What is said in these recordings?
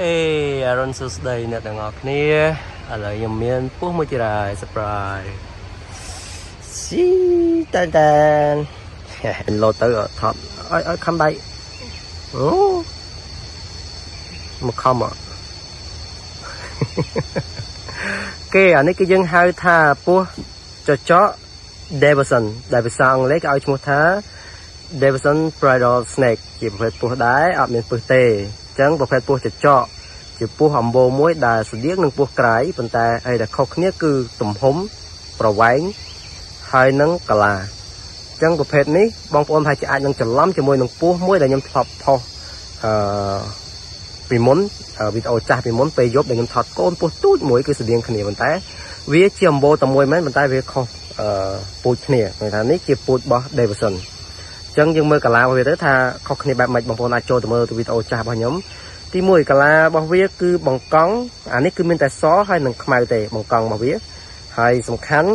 អេអរុនសួស្តីអ្នកទាំងអស់គ្នាឥឡូវខ្ញុំមានពស់មួយទៀតហើយ surprise ស៊ីតានតាន លោតទៅថតឲ្យឲ្យខំដៃអូមកខំអ គេអានេះគឺយើងហៅថាពស់ចចក Davidson ដែលភាសាអង់គ្លេសគេឲ្យឈ្មោះថា Davidson Bridled Snake ជាប្រភេទពស់ដែរអត់មានពឹសទេអញ្ចឹងប្រភេទពស់ចចកជាពស់អំបូរមួយដែលស្តៀងនឹងពស់ក្រៃប៉ុន្តែអីដែលខុសគ្នាគឺទំហំប្រវែងហើយនឹងកាឡាអញ្ចឹងប្រភេទនេះបងប្អូនប្រហែលជាអាចនឹងច្រឡំជាមួយនឹងពស់មួយដែលខ្ញុំធ្លាប់ផុសអឺពីមុនវីដេអូចាស់ពីមុនពេលយប់ដែលខ្ញុំថតកូនពស់ទូចមួយគឺស្តៀងគ្នាប៉ុន្តែវាជាអំបូរតែមួយមែនប៉ុន្តែវាខុសអឺពូជគ្នាគេថានេះជាពូជរបស់ Davidson ចឹងយើងមើលកាឡារបស់វាទៅថាខុសគ្នាបែបម៉េចបងប្អូនអាចចូលទៅមើលវីដេអូចាស់របស់ខ្ញុំទី1កាឡារបស់វាគឺបង្កង់អានេះគឺមានតែសហើយនិងខ្មៅទេបង្កង់របស់វាហើយសំខាន់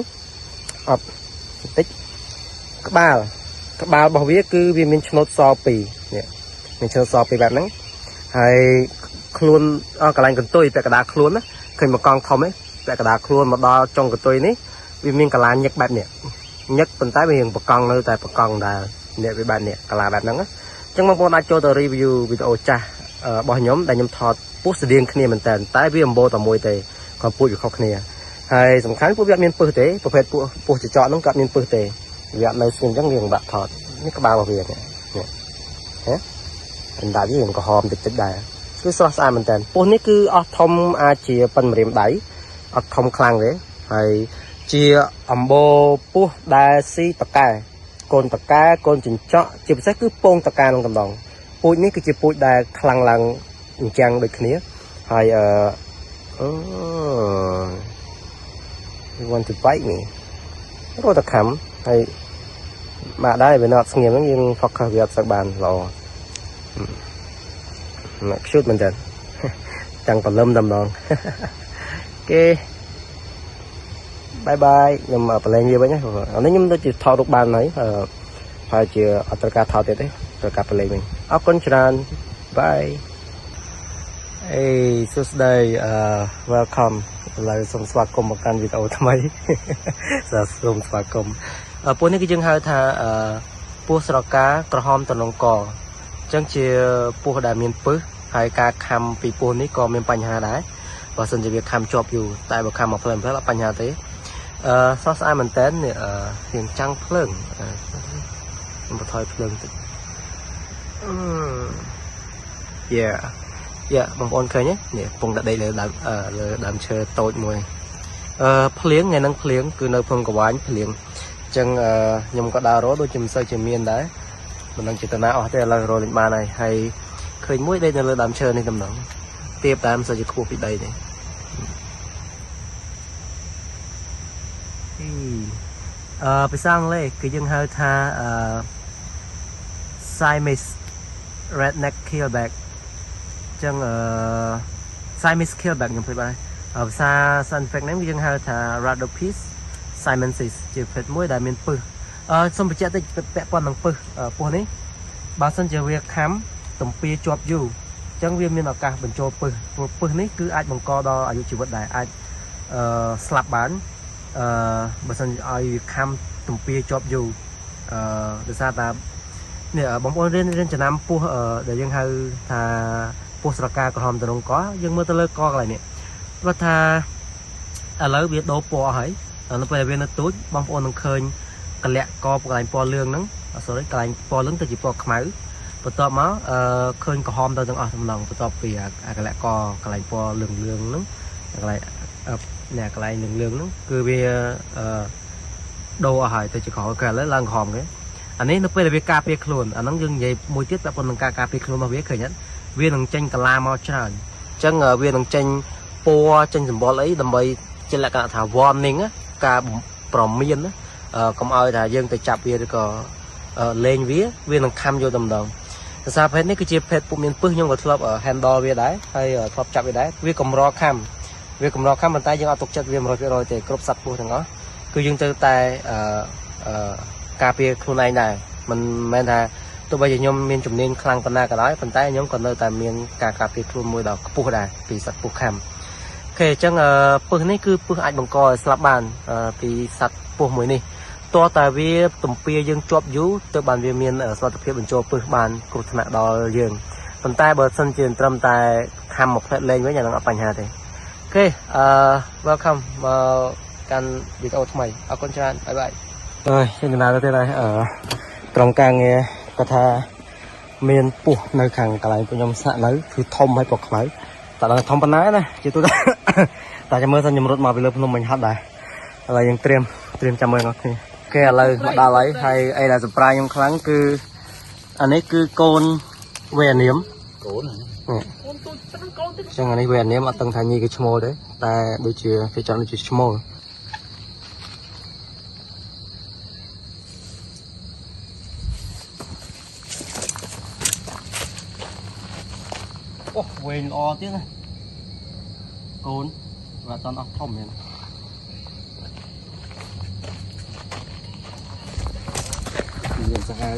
អត់បន្តិចក្បាលក្បាលរបស់វាគឺវាមានឆ្នូតសពីរនេះមានឆ្នូតសពីរបែបហ្នឹងហើយខ្លួនអកន្លែងកន្ទុយពាក់កណ្ដាលខ្លួនណាឃើញបង្កង់ធំទេពាក់កណ្ដាលខ្លួនមកដល់ចុងកន្ទុយនេះវាមានកលាញឹកបែបនេះញឹកប៉ុន្តែវារៀងបកង់នៅតែបកង់ដែរនេះវាបែបនេះកាឡាបែបហ្នឹងណាអញ្ចឹងបងប្អូនអាចចូលទៅ review វីដេអូចាស់របស់ខ្ញុំដែលខ្ញុំថតពស់ស្តៀងគ្នាមែនតើតែវាអំបូរតែមួយទេគាត់ពូជវាខុសគ្នាហើយសំខាន់ពូជវាអត់មានពឹសទេប្រភេទពស់ពស់ចចកហ្នឹងក៏អត់មានពឹសទេវាអត់នៅស្ងៀមអញ្ចឹងវាពិបាកថតនេះក្បាលរបស់វានេះនេះហ៎អណ្ដាតវាក្រហមតិចតិចដែរគឺស្រស់ស្អាតមែនតើពស់នេះគឺអស់ធំអាចជាប៉ុនម្រាមដៃអត់ធំខ្លាំងទេហើយជាអំបូរពស់ដែលស៊ីតកែកូនតកែកូនចិញ្ចក់ជាពិសេសគឺពងតកែក្នុងកំដងពូជនេះគឺជាពូជដែលខ្លាំងឡើងអញ្ចឹងដូចគ្នាហើយអឺអូ you want to bite me រត់តែខំហើយមកដែរវានៅអត់ស្ងៀមហ្នឹងយើង focus វាអត់សូវបានល្អណា cute មែនតើ ចាំងព្រលឹមតែម្ដង គេ bye bye ខ្ញុំប្រឡែងវាវិញណាអានេះខ្ញុំដូចជាថតរូបបានហើយអឺហើយជាអត់ត្រូវការថតទៀតទេត្រូវការប្រឡែងវិញអរគុណច្រើន bye អេសួស្តីអឺ welcome ឥឡូវសូមស្វាគមន៍មកកាន់វីដេអូថ្មី សូមស្វាគមន៍អឺពស់នេះគឺយើងហៅថាអឺពស់ស្រកាក្រហមតំណងកអញ្ចឹងជាពស់ដែលមានពឹសហើយការខំពីពស់នេះក៏មានបញ្ហាដែរបើសិនជាវាខំជាប់យូរតែបើខំមកផ្លែផ្លែអត់បញ្ហាទេអឺស្រស់ស្អាតមែនតើនេះអឺរៀងចាំងភ្លើងអឺខ្ញុំបន្ថយភ្លើងតិចអឺ Yeah យ៉ាបងប្អូនឃើញទេនេះកំពុងតែដេកលើដើមអឺលើដើមឈើតូចមួយអឺភ្លៀងថ្ងៃហ្នឹងភ្លៀងគឺនៅភ្នំកវ៉ាញភ្លៀងអញ្ចឹងអឺខ្ញុំក៏ដើររកដូចជាមិនសូវជាមានដែរមិនដឹងចេតនាអស់ទេឥឡូវរកលេងបានហើយហើយឃើញមួយដេកនៅលើដើមឈើនេះតំណងទៀបតែមិនសូវជាខ្ពស់ពីដីទេអឺភាសាអង់គ្លេសគឺយើងហៅថាអឺ Siamese red neck keelback ចឹងអឺ Siamese keelback ខ្ញុំភ្លេចបាត់ហើយភាសា scientific name គឺយើងហៅថា Rhodopis siamensis ជាប្រភេទមួយដែលមានពឹសអឺសូមបញ្ជាក់តិចពាក់ព័ន្ធនឹងពឹសពស់នេះបើសិនជាវាខំទំពាជាប់យូរអញ្ចឹងវាមានឱកាសបញ្ចូលពឹសព្រោះពឹសនេះគឺអាចបង្កដល់អាយុជីវិតដែរអាចអឺស្លាប់បានអឺបើសិនឲ្យវាខំទំពាជាប់យូរអឺដោយសារតានេះបងប្អូនរៀនរៀនចំណាំពស់ដែលយើងហៅថាពស់ស្រកាក្រហមតំណងកយើងមើលទៅលើកកន្លែងនេះព្រោះថាឥឡូវវាដូរពណ៌ហើយនៅពេលវានៅទូចបងប្អូននឹងឃើញកលាក់កកន្លែងពណ៌លឿងហ្នឹង sorry កន្លែងពណ៌លឿងទៅជាពណ៌ខ្មៅបន្ទាប់មកអឺឃើញក្រហមទៅទាំងអស់តំណងបន្ទាប់ពីអាកលាក់កកន្លែងពណ៌លឿងលឿងហ្នឹងកន្លែងនេះកន្លែងលឿងលឿងហ្នឹងគឺវាអឺដូរអស់ហើយទៅជាក្រហមគេឥឡូវឡើងក្រហមគេអានេះនៅពេលដែលវាការពារខ្លួនអាហ្នឹងយើងនិយាយមួយទៀតពាក់ព័ន្ធនឹងការការពារខ្លួនរបស់វាឃើញអត់វានឹងចេញកាឡាមកច្រើនអញ្ចឹងវានឹងចេញពណ៌ចេញសម្បុរអីដើម្បីជាលក្ខណៈថា warning ការប្រមានណាកុំឲ្យថាយើងទៅចាប់វាឬក៏លេងវាវានឹងខំយកតែម្ដងភាសាភេទនេះគឺជាភេទពុកមានពឹសខ្ញុំក៏ធ្លាប់ handle វាដែរហើយធ្លាប់ចាប់វាដែរវាកម្រខំវាកម្រខំប៉ុន្តែយើងអត់ទុកចិត្តវា100%ទេគ្រប់សត្វពស់ទាំងអស់គឺយើងត្រូវតែអឺការពារខ្លួនឯងដែរមិនមែនថា ទោះបីជាខ្ញុំមានជំនាញខ្លាំងប៉ុណ្ណាក៏ដោយប៉ុន្តែខ្ញុំក៏នៅតែមានការការពារខ្លួនមួយដ៏ខ្ពស់ដែរពីសត្វពស់ខាំ OK អញ្ចឹងអឺពឹសនេះគឺពឹសអាចបង្កឲ្យស្លាប់បានអឺពីសត្វពស់មួយនេះតោះតែវាទំពាយើងជាប់យូរទើបបានវាមានសមត្ថភាពបញ្ចូលពឹសបានគ្រោះថ្នាក់ដល់យើងប៉ុន្តែបើសិនជាត្រឹមតែខាំមួយផ្លែតលេងវិញអានឹងអត់បញ្ហាទេ OK អឺ welcome មកកាន់វីដេអូថ្មីអរគុណច្រើន bye bye អើយខ្ញុំណាទៅទៀតហើយអឺក្រុមការងារគាត់ថាមានពស់នៅខាងកន្លែងពួកខ្ញុំស្នាក់នៅគឺធំហើយពណ៌ខ្មៅតែដល់ធំប៉ុណ្ណាណាជាទូទៅ តែចាំមើលសិនខ្ញុំរត់មកពីលើភ្នំមិញហត់ដែរឥឡូវយើងត្រៀមត្រៀមចាំមើលអ្នកគ្នាគេឥឡូវមកដល់ហើយហើយអីដែល surprise ខ្ញុំខ្លាំងគឺអានេះគឺកូនវេអានាមក ូនហ្នឹង កូនទូចប៉ុណ្ណឹងកូនតិច ចឹងអានេះវេអានាមអត់ដឹងថាញីគឺឈ្មោលទេតែដូចជាគេចង់ដូចជាឈ្មោលអូវែងល្អទៀតណាកូនបាទអត់អស់ធំទេណា មានសាហាវ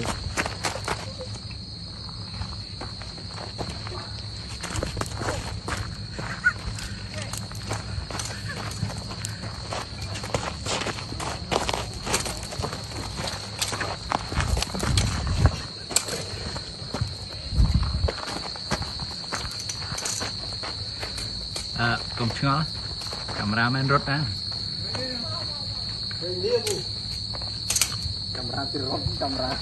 អឺកុំឆ្ងល់កាមេរ៉ាមែនរត់ណា កាមេរ៉ាទីរត់កាមេរ៉ា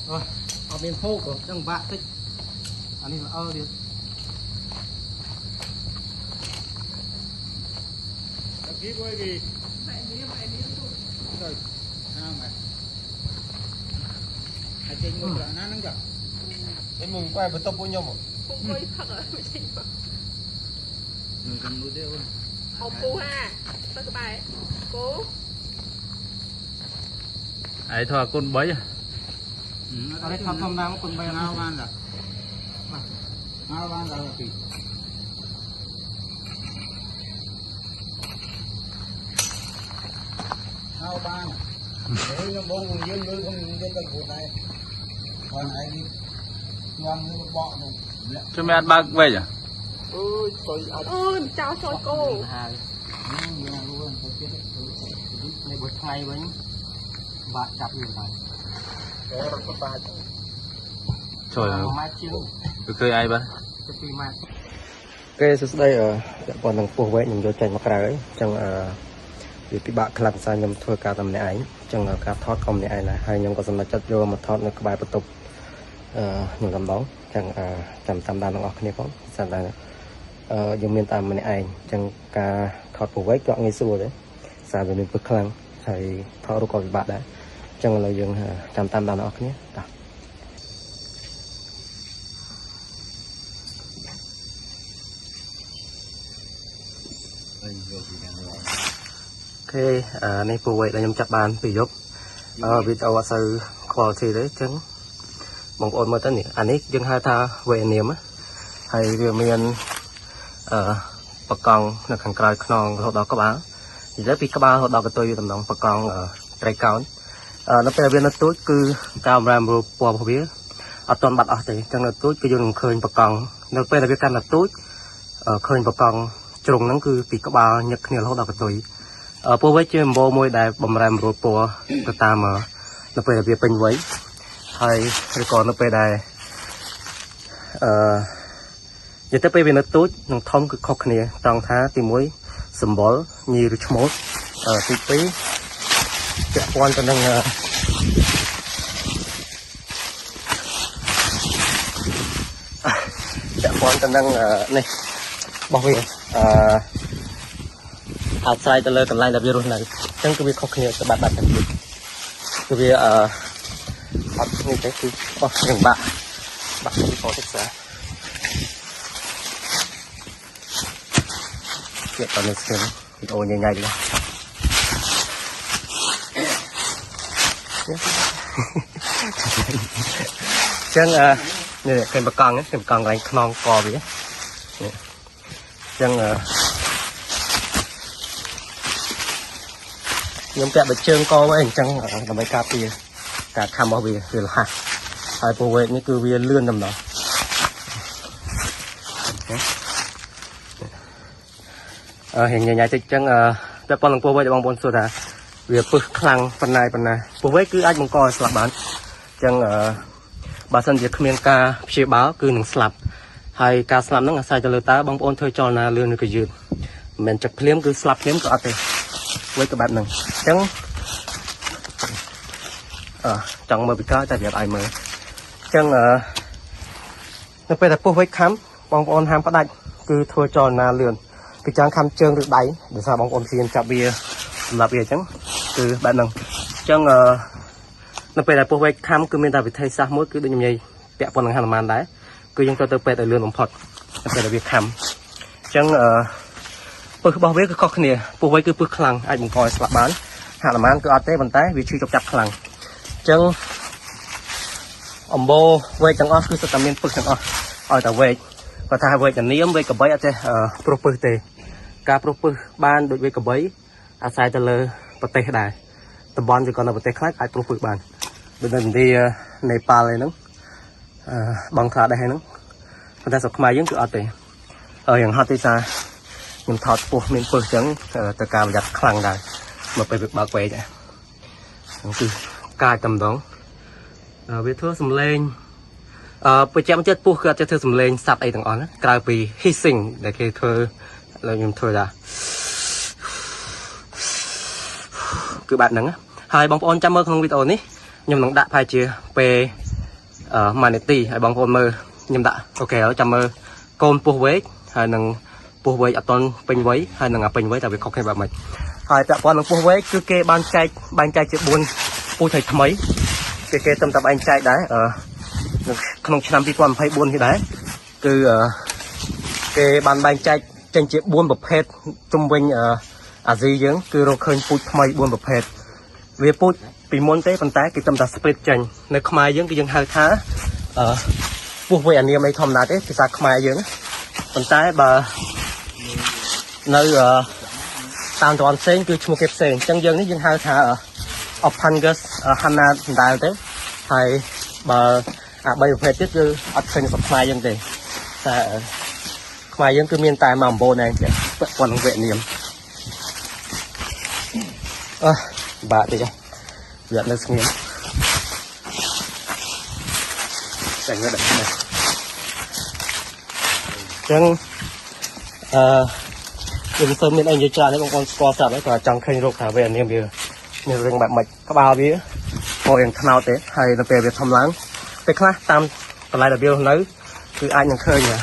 អូអត់មានភោគចឹងបាក់តិចអានេះល្អទៀត គីគួយគីទៅហាងហ៎ហើយចេញមួយត្រង់ណាហ្នឹងចា ឯងមកបែបបន្ទប់ពួកខ្ញុំ ពុកអង្គុយផឹកអត់មិនចេញមក នឹងកំនោះទេអូន អពូហាទៅក្បែរគោ ឯធ្វើគុណ3 អត់ទេធំធំណាស់គុណ3 មកបានតាមកបានដល់ពីមកបានខ្ញុំបងយើងមើលខ្ញុំយកទៅខ្លួនឯងខ្លួនឯងនេះញ៉ាំនេះបកនោះ ខ្ញុំមិនអត់បើកវែកហ៎ អើយសុយអាច អឺចោលចូលគោ ហើយ យើងលួនទៅទៀត នេះបើថ្ងៃវិញបាក់ចាប់វាហើយរត់បាក់ ចូល 1ម៉ែត្រជាង វាឃើញអីបាទ ទៅ2ម៉ែត្រគេសួស្តីអឺពាក់ព័ន្ធនឹងពោះវែកខ្ញុំយកចេញមកក្រៅហើយអញ្ចឹងអឺវាពិបាកខ្លាំងសារខ្ញុំធ្វើការតែម្នាក់ឯងអញ្ចឹងការថតក៏ម្នាក់ឯងដែរហើយខ្ញុំក៏សម្រេចចិត្តយកមកថតនៅក្បែរបន្ទប់អឺខ្ញុំតែម្ដងអញ្ចឹងអឺចាំតាមដានទាំងអស់គ្នាផងសារតែអឺយើងមានតែម្នាក់ឯងអញ្ចឹងការថតពោះវែកក៏អត់ងាយស្រួលដែរសារវាមានពឹសខ្លាំងហើយថតរូបក៏ពិបាកដែរអញ្ចឹងឥឡូវយើងចាំតាមដានទាំងអស់គ្នាតោះ OK អានេះពូវែកដែលខ្ញុំចាប់បានពីយប់អឺវីដេអូអត់សូវ quality ទេអញ្ចឹងបងប្អូនមើលទៅនេះអានេះយើងហៅថាវេនាមហើយវាមានអឺបកង់នៅខាងក្រោយខ្នងរហូតដល់ក្បាលនិយាយពីក្បាលរហូតដល់កន្ទុយវាតំណងបកង់ត្រីកោណអឺនៅពេលវានៅទូចគឺការបំរែបំរួលពណ៌របស់វាអត់ទាន់បាត់អស់ទេអញ្ចឹងនៅទូចគឺយើងនឹងឃើញបកង់នៅពេលដែលវាកាន់តែទូចឃើញបកង់ជ្រុងហ្នឹងគឺពីក្បាលញឹកគ្នារហូតដល់កន្ទុយ អឺពណ៌វែកជាអំបូរមួយដែលបំរែបំរួលពណ៌ទៅតាមអឺនៅពេលដែលវាពេញវ័យហើយឬក៏នៅពេលដែលអឺនិយាយទៅពេលវានៅទូចនិងធំគឺខុសគ្នាត្រង់ថាទី1សម្បុរញីឬឈ្មោលអឺទី2ពាក់ព័ន្ធទៅនឹងអឺពាក់ព័ន្ធទៅនឹងអឺនេះរបស់វាអឺ អាស្រ័យទៅលើកន្លែងដែលវារស់នៅអញ្ចឹងគឺវាខុសគ្នាទៅបាត់បាត់ទាំងទៀតគឺវាអឺអត់នេះទេគឺអស់រឿងបាក់បាក់ពីពោតិសាទៀតតនេះស្គមវីដេអូញ៉ៃញ៉ៃឡើយអញ្ចឹងអឺនេះឃើញបកង់ឃើញបកង់កន្លែងខ្នងកវានេះអញ្ចឹងអឺ ខ្ញុំពាក់បិជើងកវិញអញ្ចឹងដើម្បីការពារ ការខាំរបស់វាវារហ័សហើយពស់វែកនេះគឺវាលឿនតែម្ដងអឺហេងញ៉ៃតិចចឹងអឺពាក់ព័ន្ធនឹងពស់វែកបងប្អូនសួរថាវាពឹសខ្លាំងប៉ុណ្ណាប៉ុណ្ណាពស់វែកគឺអាចបង្កឲ្យស្លាប់បានចឹងអឺបើសិនជាគ្មានការព្យាបាលគឺនឹងស្លាប់ហើយការស្លាប់ហ្នឹងអាស្រ័យទៅលើតើបងប្អូនធ្វើចលនាលឿនឬក៏យឺតមិនមែនចឹកភ្លាមគឺស្លាប់ភ្លាមក៏អត់ទេវែកក៏បែបហ្នឹងចឹងអឺចង់មើលពីក្រោយតែវាអត់ឲ្យមើលចឹងអឺនៅពេលដែលពស់វែកខាំបងប្អូនហាមផ្ដាច់គឺធ្វើចលនាលឿន គឺចង់ខំជើងឬដៃដោយសារបងប្អូនព្យាយាមចាប់វាសម្រាប់វាអញ្ចឹងគឺបែបហ្នឹងអញ្ចឹងអឺនៅពេលដែលពស់វែកខំគឺមានតែវិធីសាស្ត្រមួយគឺដូចខ្ញុំនិយាយពាក់ព័ន្ធនឹងហនុមានដែរគឺយើងត្រូវទៅពេទ្យឲ្យលឿនបំផុតនៅពេលដែលវាខំអញ្ចឹងអឺពឹសរបស់វាគឺខុសគ្នាពស់វែកគឺពឹសខ្លាំងអាចបង្កឲ្យស្លាប់បានហនុមានគឺអត់ទេប៉ុន្តែវាឈឺចុកចាប់ខ្លាំងអញ្ចឹងអំបូរវែកទាំងអស់គឺសុទ្ធតែមានពឹសទាំងអស់ឲ្យតែវែកគាត់ថាវែកតានាមវែកកបីអត់ចេះប្រុសពឹសទេ ការប្រោះពឹសបានដូចវាកបីអាស្រ័យទៅលើប្រទេសដែរតំបន់ឬក៏នៅប្រទេសខ្លះអាចប្រោះពឹសបានដូចនៅឥណ្ឌានេប៉ាល់អីហ្នឹងអឺបង់ក្លាដេសអីហ្នឹងប៉ុន្តែស្រុកខ្មែរយើងគឺអត់ទេហើយយ៉ាងហត់ទេសាខ្ញុំថតពោះមានពឹសអញ្ចឹងទៅការប្រយ័ត្នខ្លាំងដែរមកពេលវាបើកវែកហ្នឹងគឺកាចតែម្ដងវាធ្វើសំឡេងអឺបច្ចេកវិទ្យាពោះគឺអត់ចេះធ្វើសំឡេងសត្វអីទាំងអស់ណាក្រៅពី hissing ដែលគេធ្វើឥឡូវខ្ញុំធ្វើថាគឺបែបហ្នឹងហើយបងប្អូនចាំមើលក្នុងវីដេអូនេះខ្ញុំនឹងដាក់ប្រហែលជាពេលអឺ1នាទីឲ្យបងប្អូនមើលខ្ញុំដាក់ OK ឥឡូវចាំមើលកូនពស់វែកហើយនឹងពស់វែកអត់ទាន់ពេញវ័យហើយនឹងអាពេញវ័យតើវាខុសគ្នាបែបម៉េចហើយពាក់ព័ន្ធនឹងពស់វែកគឺគេបានចែកបែងចែកជា4ពូជថ្មីគេគេត្រឹមតែបែងចែកដែរអឺក្នុងឆ្នាំ2024នេះដែរគឺអឺគេបានបែងចែកចេញជា4ប្រភេទជុំវិញអាស៊ីយើងគឺរកឃើញពូជថ្មី4ប្រភេទវាពូជពីមុនទេប៉ុន្តែគេត្រឹមតែ split ចេញនៅខ្មែរយើងគឺយើងហៅថាអឺពស់វែកអានាមអីធម្មតាទេភាសាខ្មែរយើងប៉ុន្តែបើនៅតាមតំបន់ផ្សេងគឺឈ្មោះគេផ្សេងអញ្ចឹងយើងនេះយើងហៅថា Ophangus Hanna ដដែលទេហើយបើអា3ប្រភេទទៀតគឺអត់ឃើញស្រុកខ្មែរយើងទេតែខ្មែរយើងគឺមានតែមកអំបូរណែពាក់ព័ន្ធនឹងវគ្គនាមអឺបាក់តិចវាអត់នៅស្ងៀមតែងើដាក់នេះអញ្ចឹងអឺខ្ញុំមិនសូវមានអីនិយាយច្រើនទេបងប្អូនស្គាល់ស្រាប់ហើយគាត់ចង់ឃើញរោគថាវគ្គនាមវាមានរឿងបែបម៉េចក្បាលវាពណ៌យ៉ាងត្នោតទេហើយដល់ពេលវាធំឡើងពេលខ្លះតាមកន្លែងដែលវារស់នៅគឺអាចនឹងឃើញនេះ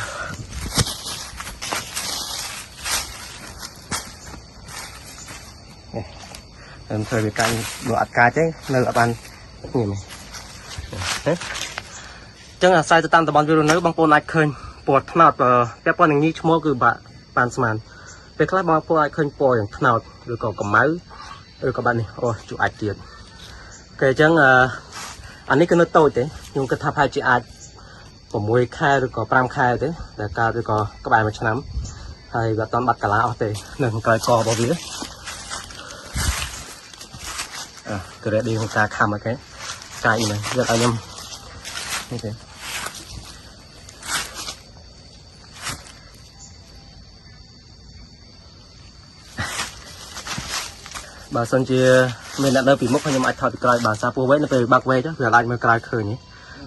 ខ្ញុំធ្វើវាកាញ់បើអត់កាចទេនៅអត់បាននេះនេះណាចឹងអាស្រ័យទៅតាមតំបន់វារស់នៅបងប្អូនអាចឃើញពណ៌ត្នោតពាក់ព័ន្ធនឹងញីឈ្មោះគឺបាក់បានស្មានពេលខ្លះបងប្អូនអាចឃើញពណ៌យ៉ាងត្នោតឬក៏កម្ៅឬក៏បែបនេះអូជក់អាចទៀតគេអញ្ចឹងអឺអានេះគឺនៅតូចទេខ្ញុំគិតថាប្រហែលជាអាច6ខែឬក៏5ខែទេដែលកើតឬក៏ក្បែរ1ឆ្នាំហើយវាអត់ទាន់បាត់កាឡាអស់ទេនៅក្នុងក្រោយករបស់វាអឺគឺ ready ក្នុងការខំ OK កាយនេះយកឲ្យខ្ញុំនេះទេបើសិនជាមានអ្នកនៅពីមុខខ្ញុំអាចថតពីក្រោយបើសារពោះវែកនៅពេលបើកវែកវាអាចមើលក្រោយឃើញ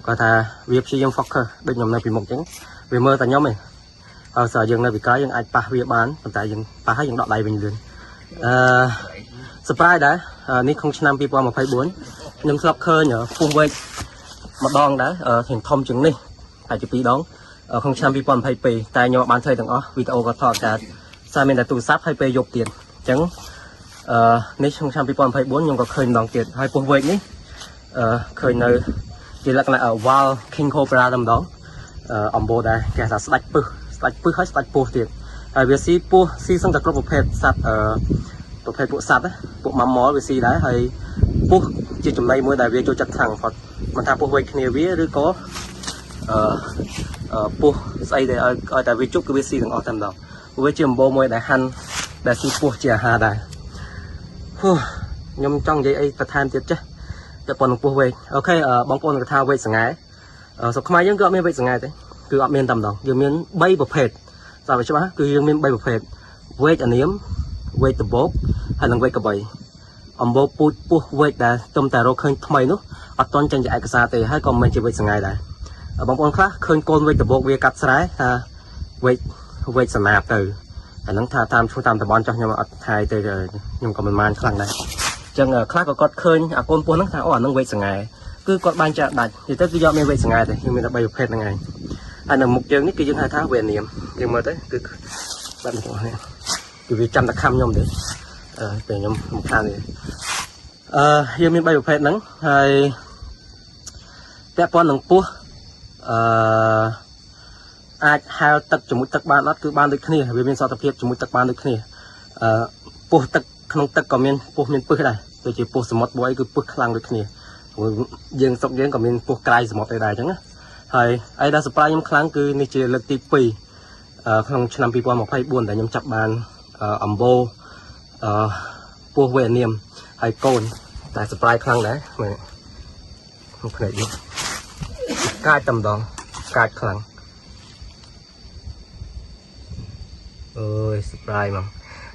គាត់ថាវាព្យាយាម focus ដូចខ្ញុំនៅពីមុខអញ្ចឹងវាមើលតែខ្ញុំឯងហើយសារយើងនៅពីក្រោយយើងអាចប៉ះវាបានប៉ុន្តែយើងប៉ះហើយយើងដកដៃវិញលឿនអឺ surprise ដែរនេះក្នុងឆ្នាំ2024ខ្ញុំធ្លាប់ឃើញពស់វែកម្ដងដែរធំធំជាងនេះហើយជាពីរដងក្នុងឆ្នាំ2022តែខ្ញុំអត់បានធ្វើទាំងអស់វីដេអូក៏ថតតែសារមានតែទូរស័ព្ទហើយពេលយប់ទៀតអញ្ចឹងអឺនេះក្នុងឆ្នាំ2024ខ្ញុំក៏ឃើញម្ដងទៀតហើយពស់វែកនេះអឺឃើញនៅជាលក្ខណៈ wild king cobra តែម្ដងអឺអំបូរដែរគេថាស្ដាច់ពឹសស្ដាច់ពឹសហើយស្ដាច់ពស់ទៀតហើយវាស៊ីពស់ស៊ីសឹងតែគ្រប់ប្រភេទសត្វអឺប្រភេទពួកសត្វពួក mammal វាស៊ីដែរហើយពស់ជាចំណីមួយដែលវាចូលចិត្តខ្លាំងបំផុតមិនថាពស់វែកគ្នាវាឬក៏អឺពស់ស្អីដែលឲ្យឲ្យតែវាជប់គឺវាស៊ីទាំងអស់តែម្ដងវាជាអំបូរមួយដែលហាន់ដែលស៊ីពស់ជាអាហារដែរហ៊ូខ្ញុំចង់និយាយអីបន្ថែមទៀតចេះ ពាក់ព័ន្ធនឹងពស់វែក OK បងប្អូនគាត់ថាវែកសង្ហែស្រុកខ្មែរយើងគឺអត់មានវែកសង្ហែទេគឺអត់មានតែម្ដងយើងមាន3ប្រភេទស្រាប់ឲ្យច្បាស់គឺយើងមាន3ប្រភេទវែកអានាមវែកដបោកហើយនិងវែកកបីអំបូរពូជពស់វែកដែលទុំតែរកឃើញថ្មីនោះអត់ទាន់ចេញជាឯកសារទេហើយក៏មិនមែនជាវែកសង្ហែដែរបងប្អូនខ្លះឃើញកូនវែកដបោកវាកាត់ស្រែថាវែកវែកសណាបទៅអាហ្នឹងថាតាមឈ្មោះតាមតំបន់ចោះខ្ញុំអត់ថាយទេខ្ញុំក៏មិនបានខ្លាំងដែរ ចឹងខ្លះក៏គាត់ឃើញអាកូនពស់ហ្នឹងថាអូអាហ្នឹងវែកសង្ហែគឺគាត់បានចាក់ដាច់និយាយទៅគឺយកមានវែកសង្ហែទេយើងមានតែ3ប្រភេទហ្នឹងឯងហើយនៅមុខយើងនេះគឺយើងហៅថាវែកនាមយើងមើលទៅគឺបែបនេះបងប្អូនគឺវាចាំតែខំខ្ញុំទេអឺពេលខ្ញុំរំខានទេអឺយើងមាន3ប្រភេទហ្នឹងហើយពាក់ព័ន្ធនឹងពស់អឺអាចហែលទឹកជាមួយទឹកបានអត់គឺបានដូចគ្នាវាមានសុខភាពជាមួយទឹកបានដូចគ្នាអឺពស់ទឹកក្នុងទឹកក៏មានពស់មានពឹសដែរដូចជាពស់សមុទ្រមួយគឺពឹសខ្លាំងដូចគ្នាព្រោះយើងស្រុកយើងក៏មានពស់ក្រៃសមុទ្រអីដែរអញ្ចឹងណាហើយអីដែល surprise ខ្ញុំខ្លាំងគឺនេះជាលើកទី2ក្នុងឆ្នាំ2024ដែលខ្ញុំចាប់បានអំបូរអឺពស់វេនាមហើយកូនតែ surprise ខ្លាំងដែរមើលក្នុងភ្នែកនេះកាចតែម្ដងកាចខ្លាំងអើយ surprise ហ្មង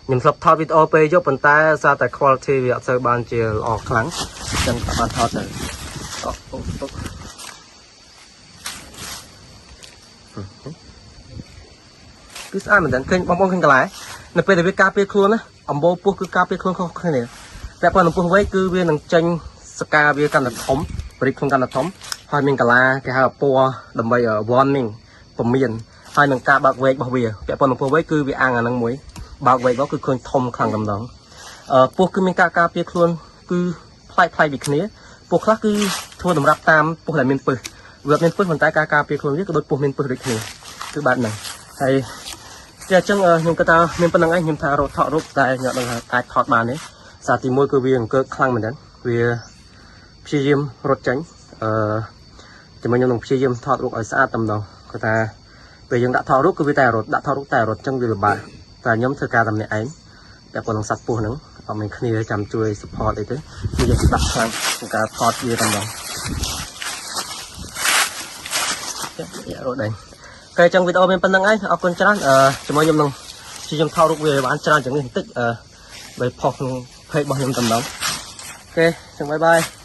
ខ្ញុំធ្លាប់ថតវីដេអូពេលយប់ប៉ុន្តែសារតែ quality វាអត់សូវបានជាល្អខ្លាំងអញ្ចឹងក៏បានថតទៅអូអូអូគឺស្អាតមែនតើឃើញបងប្អូនឃើញកន្លែងនៅពេលដែលវាការពារខ្លួនណាអំបូរពស់គឺការពារខ្លួនខុសគ្នាតែប៉ុន្តែពស់វែកគឺវានឹងចេញសកាវាកាន់តែធំបរិចខ្លួនកាន់តែធំហើយមានកលាគេហៅពណ៌ដើម្បី warning ពមៀនហើយនឹងការបើកវែករបស់វាពាក់ព័ន្ធនឹងពស់វែកគឺវាអាំងអានឹងមួយបើកវែកមកគឺឃើញធំខ្លាំងតែម្ដងអឺពស់គឺមានការការពារខ្លួនគឺប្លែកប្លែកពីគ្នាពស់ខ្លះគឺធ្វើតម្រាប់តាមពស់ដែលមានពឹសវាអត់មានពឹសប៉ុន្តែការការពារខ្លួនវាក៏ដូចពស់មានពឹសដូចគ្នាគឺបែបហ្នឹងហើយតែអញ្ចឹងខ្ញុំគិតថាមានប៉ុណ្្នឹងឯងខ្ញុំថារត់ថតរូបតែខ្ញុំអត់ដឹងថាអាចថតបានទេសារទី1គឺវាអង្គើខ្លាំងមែនទែនវាព្យាយាមរត់ចេញអឺជាមួយខ្ញុំនឹងព្យាយាមថតរូបឲ្យស្អាតតែម្ដងគាត់ថាពេលយើងដាក់ថតរូបគឺវាតែរត់ដាក់ថតរូបតែរត់អញ្ចឹងវាលំបាកតែខ្ញុំធ្វើការតែម្នាក់ឯងតែប៉ុណ្្នឹងសត្វពស់ហ្នឹងអត់មានគ្នាចាំជួយ support អីទេគឺយើងដាក់ខ្លាំងក្នុងការថតវាតែម្ដងយ៉ារត់ដែរគេចឹងវីដេអូមានប៉ុណ្្នឹងឯងអរគុណច្រើនអឺជាមួយខ្ញុំនឹងព្យាយាមថតរូបវាឲ្យបានច្រើនជាងនេះបន្តិចអឺបីផុសក្នុង page របស់ខ្ញុំតែម្ដង OK ចឹង bye bye.